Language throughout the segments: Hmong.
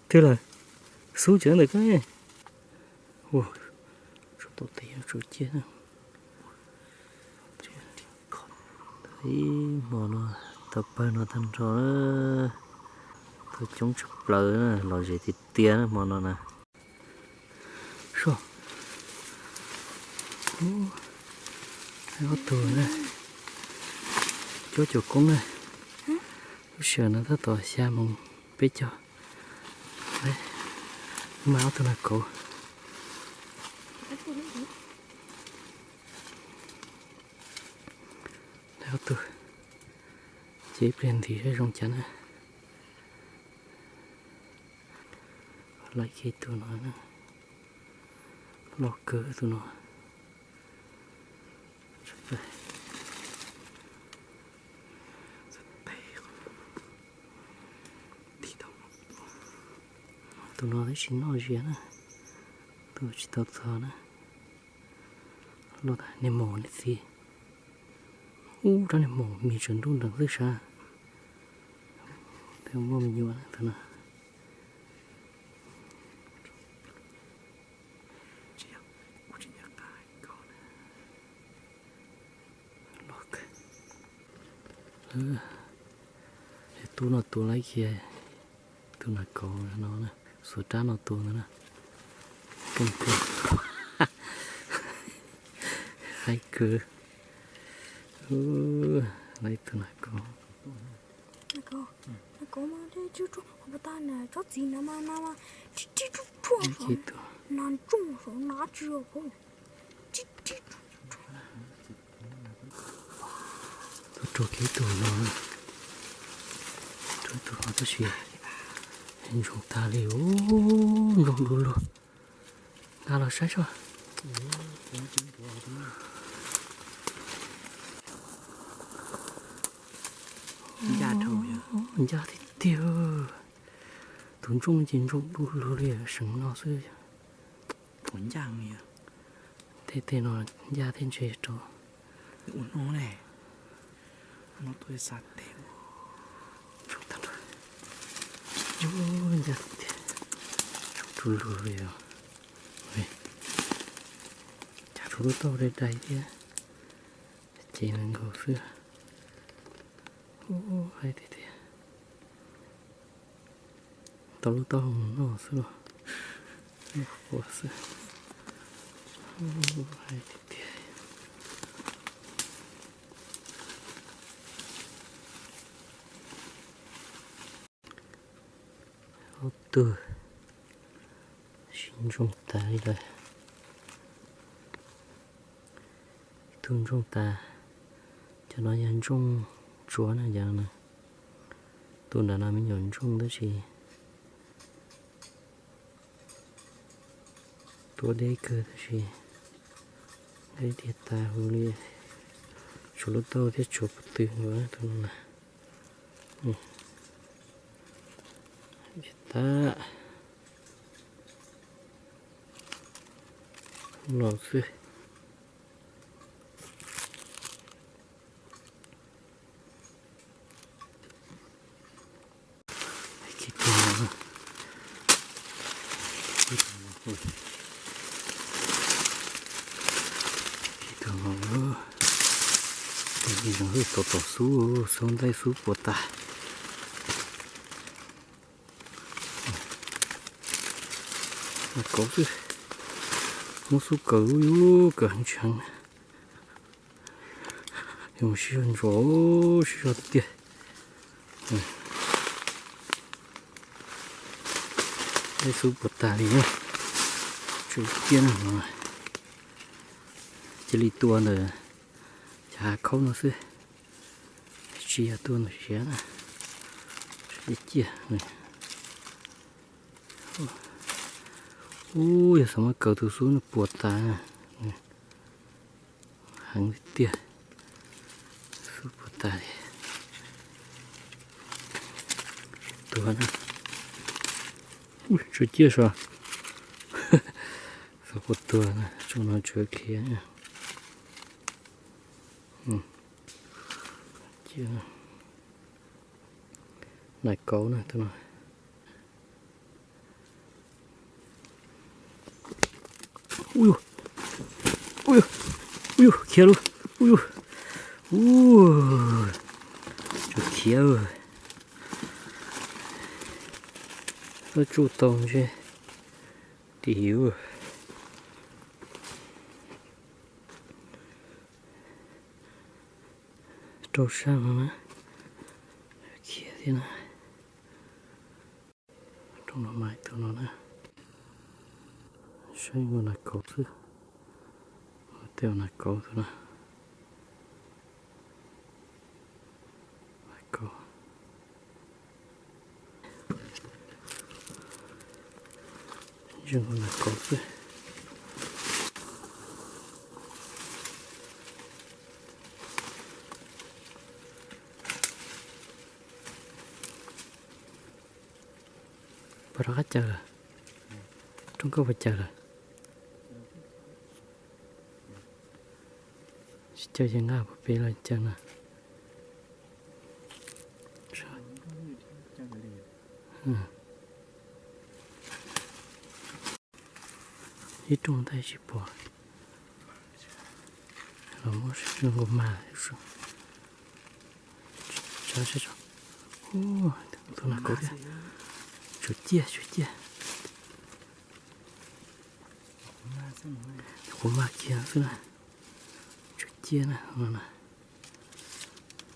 Twg lawm? Xub tsev ntawm ko. Tsuas tom tes tsuas ciaj. Ib hmo no tau pawg no tag nrho, tau coob tshaj plaws, lom zem tiag tiag hmo no na. Soj, ob tug na, cuab cuam koob na. Lub sij hawm no tab tom xya moos peb caug. Mas ob tug nas kauv. Ob tug, ces ib pliag nti saib zoo cas na. Laim kiag tus no, loj kawg tus no. Tus no twb tsis noj zias na, tus tsis tau txog na. Loj tas niag maum niag txiv. Ub, rab niag maum mis tsaws nruj nreem xwb sas. Muaj me nyuam tus no. Tub no tua laib kiag tus nas kauv no, xuas rab no tua ntawd na. Haib kawg. Laib tus nas kauv. Tuaj rau kiag tus no, rau tus no tab sis ntsoog tag li, ntsoog du lug. Nqa los saib soj. Ncaj tiag tiag. Tus ntsoog ces ntsoog du lug li seem no xwb. Tej tej no ncaj thiab ntshe rau. Ua no ne, no tuaj xa teg. Ncaj tiag, ntsoog du lug li. Cas tshuav lub taub hau dai dai thiab, ces nkaus xwb. Haib tiag tiag. Tau lub taub hau noj xwb los, noj quav xwb. Haib tiag tiag. Ob tug sib ntsoog tas li lawm. Ib tug ntsoog tas, cov no yog ntsoog tsuav na, cov no. Tus nram no me nyuam ntsoog tab sis tuav deb kawg tab sis deb tiag tas huv li, tshuav lub taub hau thiab tshuav pob tw nkaus tus no na. Deb tas no xwb. Tus no, tus no tom tom xub, xub ntaib xub puas tas. Nas kauv xwb, muab xub kaws lub yub kaws heev tsis heev. Yus sib zog ntsos, sib zog tiag tiag. Tej xub puas tag li, tsw tiag no. Cia li tua ntawm cov hav khaub no xwb, tsis yog tua ntawm siav na. Cia ciaj. Ub, yog xav muab kaws tus xub no puas tas. Heev tiag, xub puas tas li. Tuag na. Tsw ciaj sas. Xub puas tuag na, tso no tsw khiav. Nas kauv na tus no. Ui, ui, ui, khiav lauj. Ui, ui, tsuas khiav. Tsuj tau ntshe dim hiv. Rau sab no na, khiav thiab na. Rau no mas tus no na, saib ua nas kauv xwb. Tej nas kauv tus no, nas kauv. Zeeg ua nas kauv xwb. Puas rov qab caws lawm? Roob nkauj puas caws lawm? Tsis caws ces nqa puag pem los caws na. Ib rooj ntej tsis pom. Los muab zoo nkaus mag. Tus nas kauv thiab. Tsum ciaj, tsum ciaj. Qhuav mag kiag xwb na. Tsum ciaj na.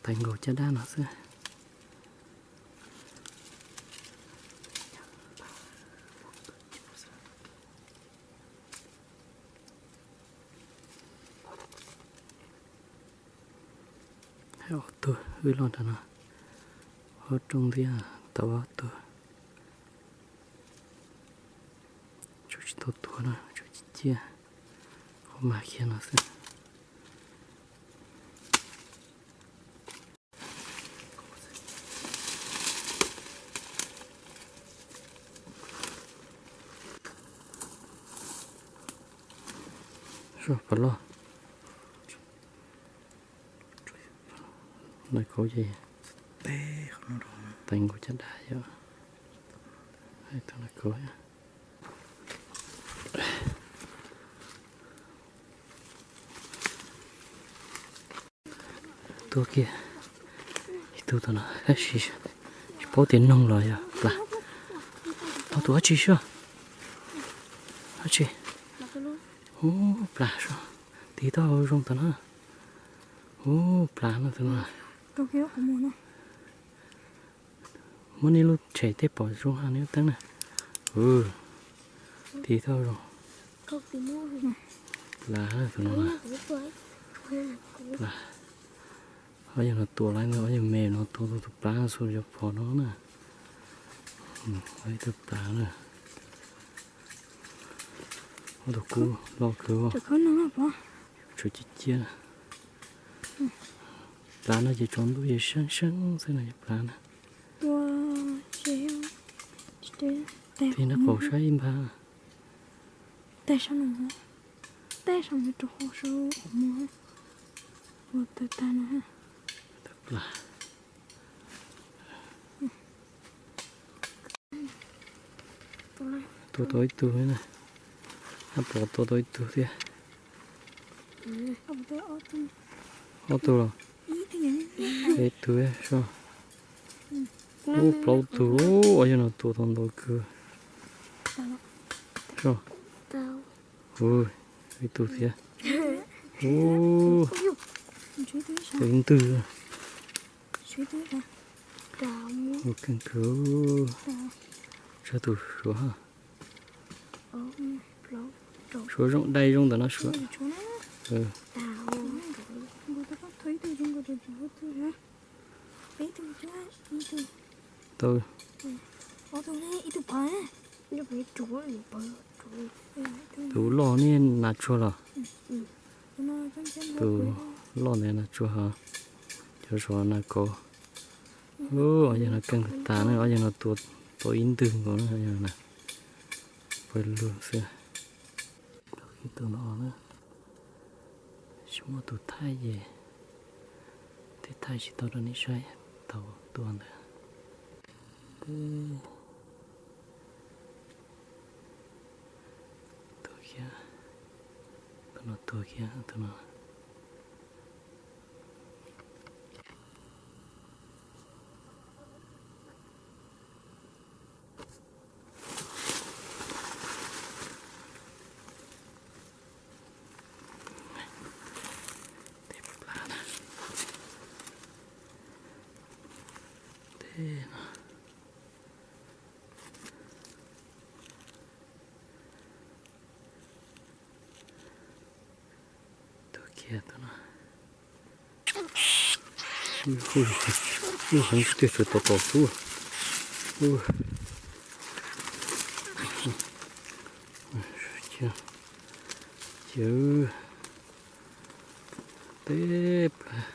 Tais nkaus caj dab no xwb. Hais ob tug wb los nram no, ob rooj ntxiab tau ob tug. Tsum tsis tau tuag na, tsum ciaj ciaj, qhuav mag kiag no xwb. Pov loj, nas kauv ces teev nkaus caj dab yom. Nas kauv. Tuaj kiag ib tug tom no, tsis paub tias noog los yog plas. Ob tug dab tsi sub? Dab tsi? Ub, plas sub. Tiv tau zoo tom no. Ub, plas no tus no. Muab nej lub tshem tej pom zoo ha nej lub teeb na. Tiv tau zoo. Plas tus no. Plas. Ob yog no tuam lawm, ob yog me no tuam, tus plas xu cov phom no na. Ib tug plas na. Ob tug kub loj kawg. Tsum ciaj ciaj. Plas no ces tsaus ntuj ces seeb seeb xwb no, yog plas na. Tig nraub qaum saib ib npab. Tej sab no, tej sab no rau qhov sab mus ua tawg tag no. Tua tau ib tug na. Ab, pom tua tau ib tug thiab. Ob tug los? Ib tug sub. Ub, plaub tug, ob yog no tua tau ntau kawg. Sub. Ub, ib tug thiab. Ub, ib ntwg. Ua keej kawg. Tshuav tus suav ha. Suav zoo dai zoo ntawm no suav. Tau. Tus loj ne nas tsuag los? Tus loj ntawd nas tsuag ha. Cov saum nas kauv. Ob yog no keej tas na, ob yog no tua tau ib ntwg nkaus na, pawg lug xwb. Tus no na, tsis muaj tus thaij ces tig Thaij tsis tau rau nej saib, tau tua ntawd. Tuag kiag, tus no tuag kiag, tus no. Tej plab na. Tej no. Tuag kiag tus no. Ub, heev tiag, tsuas tau tom xub. Cia, cia, tej plab.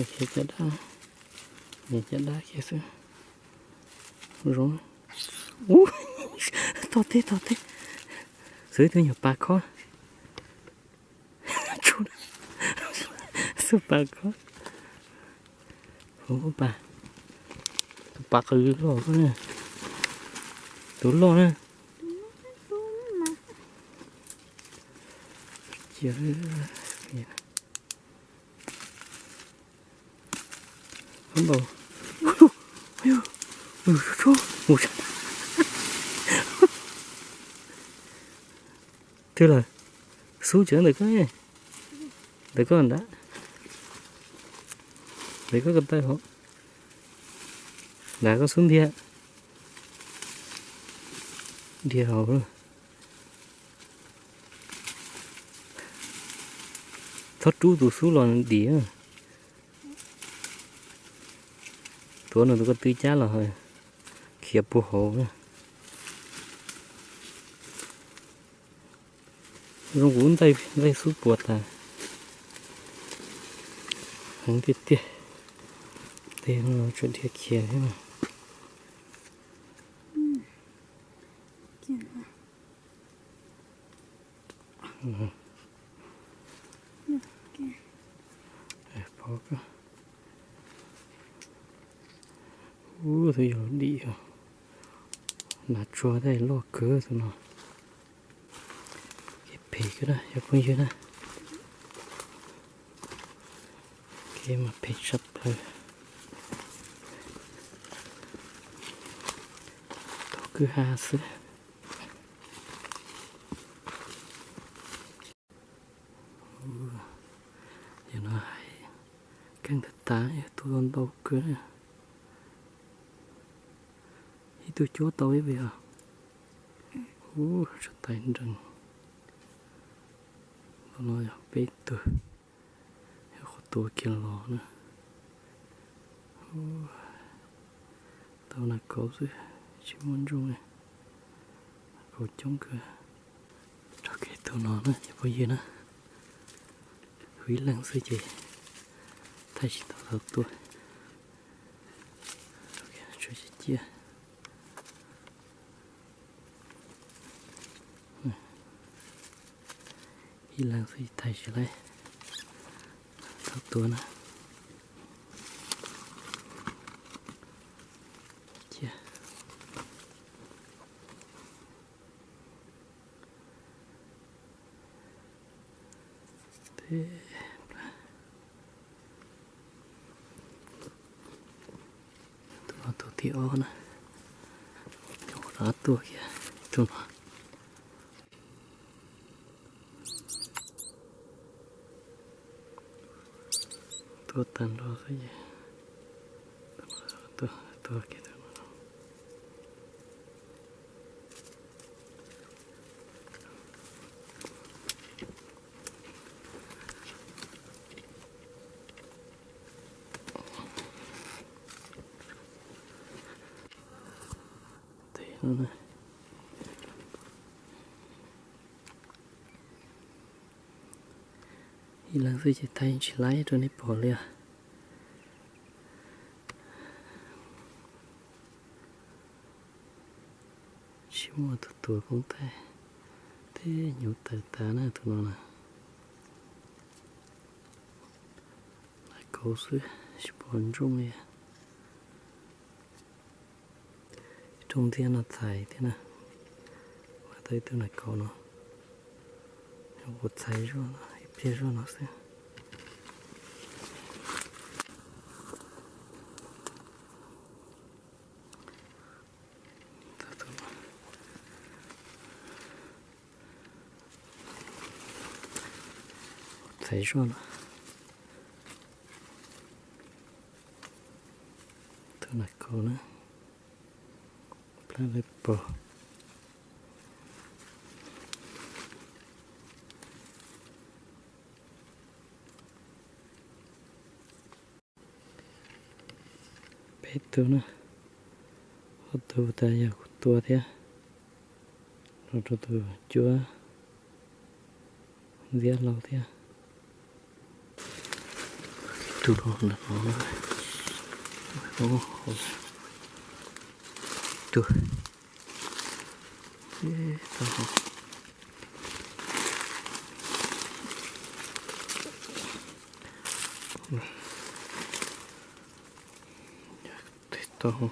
Cov dab, cov dab kiag xwb. Zoo. Ub, tog teg, tog teg. Xwb tus nyuag pas khob. Xwb pas khob. Ub, pas, tus pas qw loj, tus loj na. Cia, npau. Twg lawm? Xub tseem ntawm koj, ntawm koj nrad, ntawm koj ko taw hauv, nrad koj xub ntiag, ntiag hauv. Txhob rub tus xub los dim. Tuav nws tus ko tw cab los khiav puag hauv. Zoo kuv ntaij xub puas tas. Heev tiag tiag. Tej no tseem dhia khiav thiab. Ub, tus yog dim, nas tsuag tej loj kawg tus no. Kev phem kawg na cov phooj ywg na. Kev mas phem tshaj plaws. Tau kwj ha xwb. Yog no hais keej tag tas, tua ntau kawg na. Ib tug cuab tau ib vij os. Ub, tso tais nrees. Tus no yog peb tug, yog qhov tua kiag los na. Tau nas kauv xwb, tsis muaj ntsoog li. Nas kauv coob kawg. Rau kiag tus no na cov phooj ywg na. Kuv ib leeg xwb ces thaij tsis tau tau tua. Tshuav ciaj ciaj. Ib leeg xwb thaij tsis laib tau tua na. Tus no tus thib ob na, tus no tuag kiag, tus no. Tuag tag nrho xwb ces, tuag, tuag kiag tus no. Ib leeg xwb ces thaij tsis laib rau nej pom li os. Tsis muaj tus tuav koob thaij, tej hnyuv tawv tas na tus no na. Nas kauv xwb tsis pom ntsooj li. Rooj ntiaj no txhais thiab na. Mas tau ib tug nas kauv no, ua txhais zoj no, ib pliag zoj no xwb. Txhais zoj no, tus nas kauv na, plab lawv pom. Peb tug na, ob tug tas yog kuv tua thiab, los rau tus cuab ntxiab hlau thiab. Tus no, tus, tau.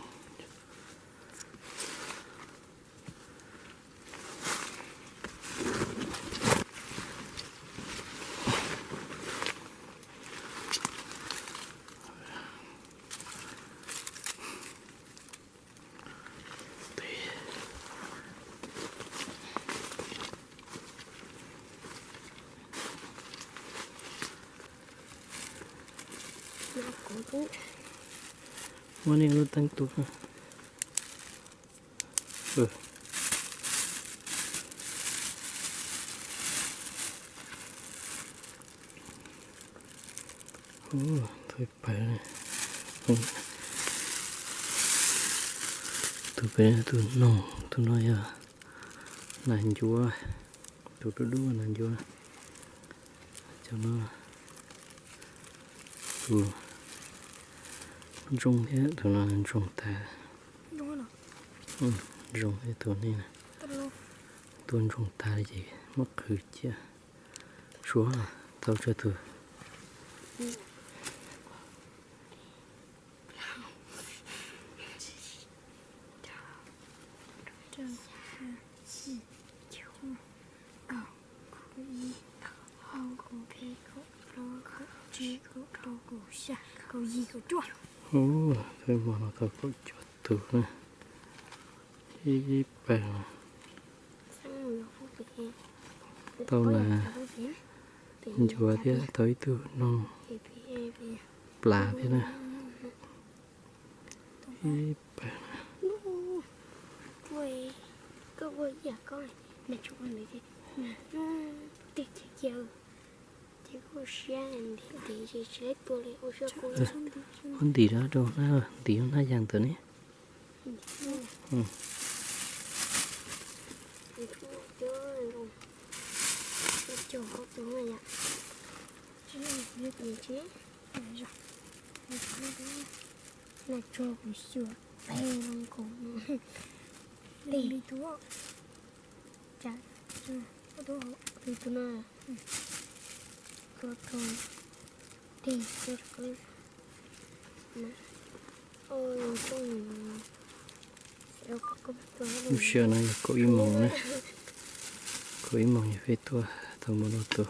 Muab nej lub teeb tua. Tus pem tus noog, tus no yog nas ncuav, tus dub dub nas ncuav. Cov no tus ntsooj thiab tus no ntsoog tag. Ntsoog thiab tus no ntsoog tag li ces muab qhwv cia. Suav tau tsawg tus? Ub, peb hmo no tau kaum cuaj tus na. Ib pawg. Tau nas ncuav thiab tau ib tug noog plas thiab na. Ib pawg na. Muab ntim rau, ntim hnab yas ntawd ne. Lub sij hawm no yog kaum ib moos na, kaum ib moos yog peb tua tau mus rau tus.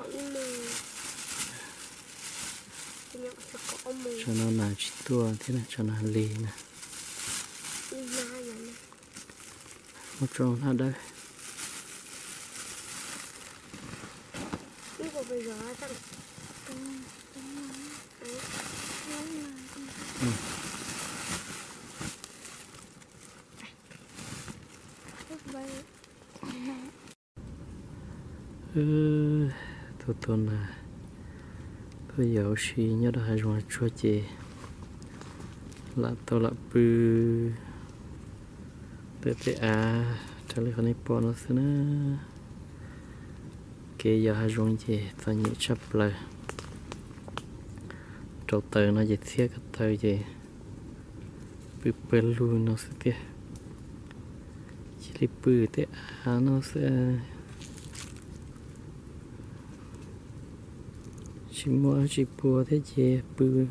Tsam no nas tsis tuaj thiab na, tsam no lig na. Muab tso hnab dawb. Tuaj tua nas, tuaj yos ua si nyob rau hav zoov hav tsuag ces lam tau lam pw, Tej av raws li qhov nej pom no xwb na. Kev yos hav zoov ces txom nyem tshaj plaws. Rau taws no ces txhiab ko taw ces pw pawg lug no xwb tiag. Cia li pw tej av no xwb. Tsis muaj dab tsi pua thiab ces pw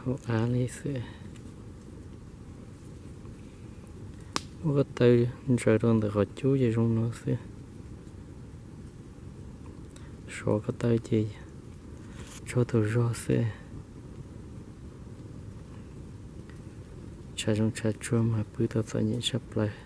hauv av li xwb. Muab ko taw ntsaws rau ntawm qhov cub ces zoo no xwb. Sov ko taw ces tso tus zog xwb. Tshav zoov tshav tsuag mas pw tau txom nyem tshaj plaws.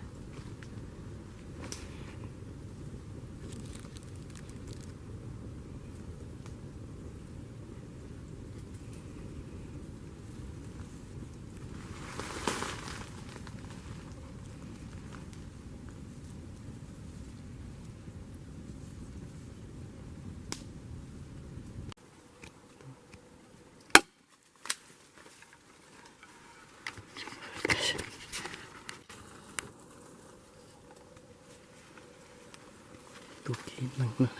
Tus kis neeg,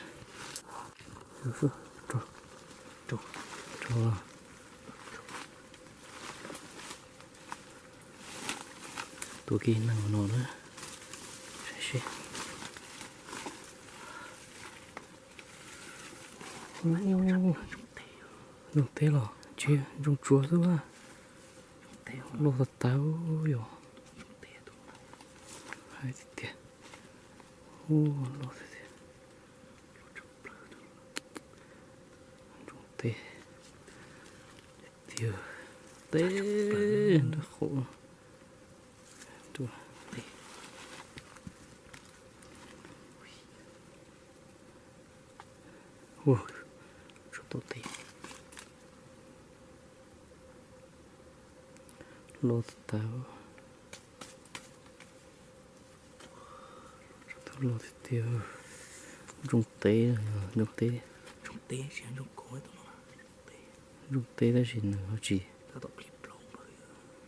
tus kis neeg no na. Zoo teb los tsis zoo tsuag xwb. Loj tas tas yom. Hais tiag tiag. Loj tiag tiag. Zoo teb tiag. Teb nrab qaum. Ua, tsuag tau teb. Loj tas tas. Loj tiag tiag. Zoo teb, zoo teb. Zoo teb tab sis nws ho tsis,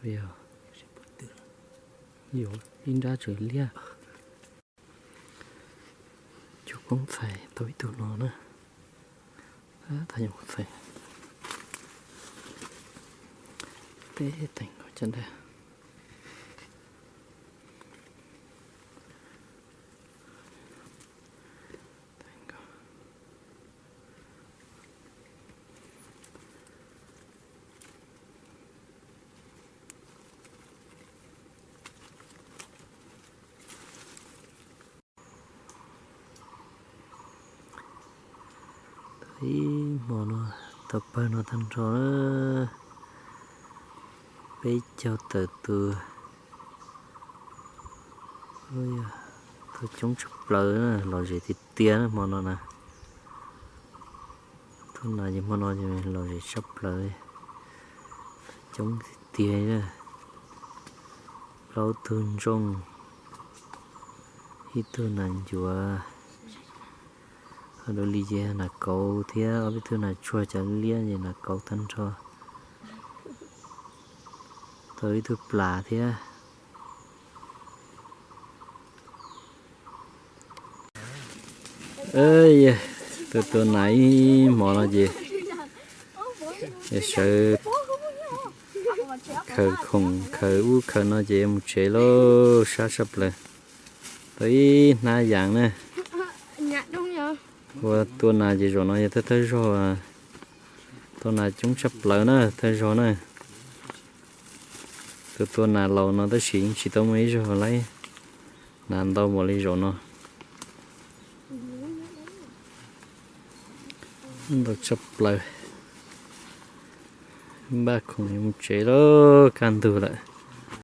yog, yuav ib nrab tseem liab. Cov poob txhais tau ib tug no na. Tag nyuam qhuav txhais peb teem nkaus caj dab. Ib hmo no tau pawg no tag nrho na, peb caug tawm tus. Tau coob tshaj plaws na, lom zem tiag tiag na hmo no na. Tus nas ces hmo no ces lom zem tshaj plaws, coob tiag tiag na. Plaub tug ntsooj, ib tug nas ncuav, ho dua li ces nas kauv thiab ob peb tug nas tsuag cov liab ces nas kauv tag nrho. Tau ib tug plas thiab. Tus tua nas ib hmo no ces sawv khaws khoom khaws ub khaws no ces mus tsev lauj, sab tshaj plaws. Tau ib hnab yas na. Ua tua nas ces zaum no yog thawj thawj zaug, tua nas coob tshaj plaws na, thawj zaug na. Tus tua nas laus no tab sis yeej tsis tau muaj ib zaug laib nas ntau npaum li zaum no. Ntau tshaj plaws. Npaj khoom mus tsev lawm, kaj ntug lawm.